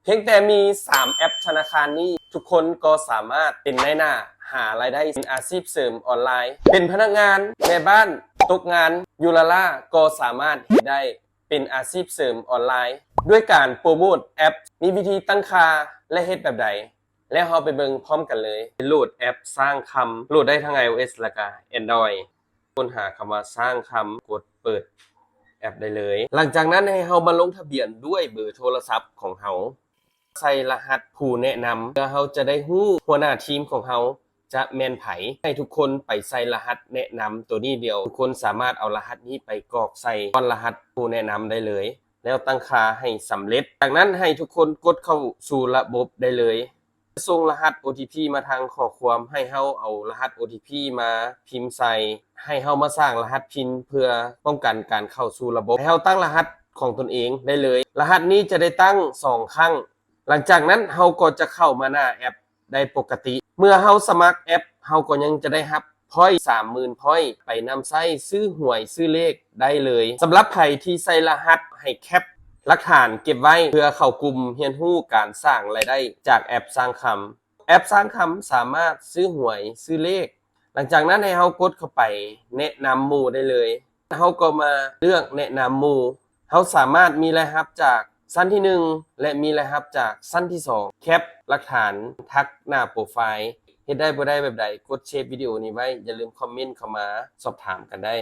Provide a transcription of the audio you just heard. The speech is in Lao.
ພຽງແຕ່ມີສາມແອັບທະນາຄານນີ້ ທຸກຄົນກໍສາມາດເປັນນາຍໜ້າ ຫາລາຍໄດ້ເປັນອາຊີບເສີມອອນລາຍ ເປັນພະນັກງານ, ແມ່ບ້ານ, ຕົກງານ, ຢູ່ລ້າໆ ກໍສາມາດເຮັດໄດ້ເປັນອາຊີບເສີມອອນລາຍ ດ້ວຍການໂປຣໂມດແອັບ ມີວິທີຕັ້ງຄ່າ ແລະ ເຮັດແບບໃດ? ແລ້ວເຮົາໄປເບິ່ງພ້ອມກັນເລີຍ. ໂຫຼດແອັບສ້າງຄຳ ໂຫຼດໄດ້ທັງ iOS ແລະກະ Android. ຄົ້ນຫາຄຳວ່າສ້າງຄຳ ກົດເປີດແອັບໄດ້ເລີຍ. ຫຼັງຈາກນັ້ນໃຫ້ເຮົາມາລົງທະບຽນດ້ວຍເບີໂທລະສັບຂອງເຮົາ, ໃສ່ລະຫັດຜູ້ແນະນຳ ເພື່ອເຮົາຈະໄດ້ຮູ້ຫົວໜ້າທີມຂອງເຮົາຈະແມ່ນໃຜ. ໃຫ້ທຸກຄົນໄປໃສ່ລະຫັດແນະນຳໂຕນີ້ດຽວ. ທຸກຄົນສາມາດເອົາລະຫັດນີ້ໄປກອກໃສ່ກ້ອນລະຫັດຜູ້ແນະນຳໄດ້ເລີຍ ແລ້ວຕັ້ງຄ່າໃຫ້ສຳເລັດ. ຈາກນັ້ນໃຫ້ທຸກຄົນກົດເຂົ້າສູ່ລະບົບໄດ້ເລີຍ. ສົ່ງລະຫັດ ໂອທີພີ ມາທາງຂໍ້ຄວາມ, ໃຫ້ເຮົາເອົາລະຫັດ ໂອທີພີ ມາພິມໃສ່, ໃຫ້ເຮົາມາສ້າງລະຫັດພິນເພື່ອປ້ອງກັນການເຂົ້າສູ່ລະບົບ. ໃຫ້ເຮົາຕັ້ງລະຫັດຂອງຕົນເອງໄດ້ເລີຍ. ລະຫັດນີ້ຈະໄດ້ຕັ້ງສອງຄັ້ງ. ຫຼັງຈາກນັ້ນເຮົາກໍຈະເຂົ້າມາໜ້າແອັບໄດ້ປົກກະຕິ. ເມື່ອເຮົາສະໝັກແອັບ, ເຮົາກໍຍັງຈະໄດ້ຮັບພອຍສາມໝື່ນພອຍ ໄປນຳໃຊ້ຊື້ຫວຍຊື້ເລກໄດ້ເລີຍ. ສຳລັບໃຜທີ່ໃສ່ລະຫັດ, ໃຫ້ແຄັບຫຼັກຖານເກັບໄວ້ ເພື່ອເຂົ້າກຸ່ມຮຽນຮູ້ການສ້າງລາຍໄດ້ຈາກແອັບສ້າງຄຳ. ແອັບສ້າງຄຳສາມາດຊື້ຫວຍຊື້ເລກ. ຫຼັງຈາກນັ້ນໃຫ້ເຮົາກົດເຂົ້າໄປແນະນຳໝູ່ໄດ້ເລີຍ. ເຮົາກໍມາເລືອກແນະນຳໝູ່. ເຮົາສາມາດມີລາຍຮັບຈາກຊັ້ນທີໜຶ່ງ ແລະ ມີລາຍຮັບຈາກຊັ້ນທີສອງ. ແຄັບຫຼັກຖານທັກໜ້າໂປຣໄຟລ໌. ເຮັດໄດ້ບໍ່ໄດ້ແບບໃດ, ກົດເຊບວິດີໂອນີ້ໄວ້. ຢ່າລືມຄອມເມັນເຂົ້າມາສອບຖາມກັນໄດ້.